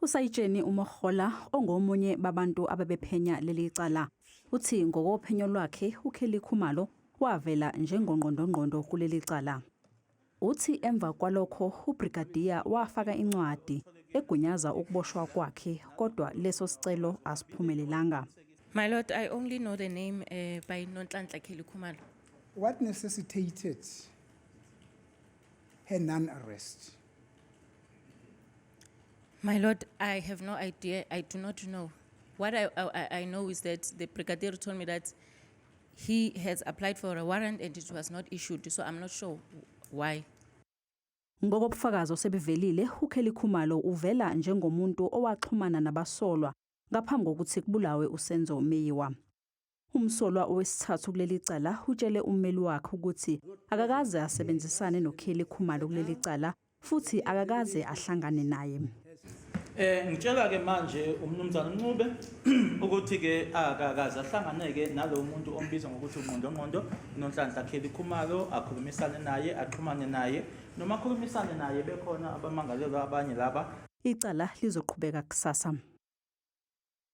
USayitsheni uMogola ongomunye babantu ababephenya leli cala uthi ngokophenyo lwakhe uKelly Khumalo wavela njengongqondongqondo kuleli cala. Uthi emva kwalokho uBrigadier wafaka incwadi egunyaza ukuboshwa kwakhe kodwa leso sicelo asiphumelelanga. My lord, I only know the name by Nonhlanhla Kelly Khumalo. What necessitated her non-arrest? My lord, I have no idea. I do not know. What I know is that the brigadier told me that he has applied for a warrant and it was not issued, so I'm not sure why. Ngokobufakazi osebuvelile, uKelly Khumalo uvela njengomuntu owaxhumana nabasolwa ngaphambi kokuthi kubulawe uSenzo Meyiwa. Umsolwa owesithathu kuleli cala utshele ummeli wakhe ukuthi akakaze asebenzisane noKelly Khumalo kuleli cala futhi akakaze ahlangane naye. Ngitshela ke manje umnumzana Ncube ukuthi ke akakaze ahlangane ke nalo muntu ombiza ngokuthi ungqondongqondo uNonhlanhla Kelly Khumalo, akhulumisane naye, axhumane naye noma akhulumisane naye bekhona abamangalelwa abanye laba. Icala lizoqhubeka kusasa.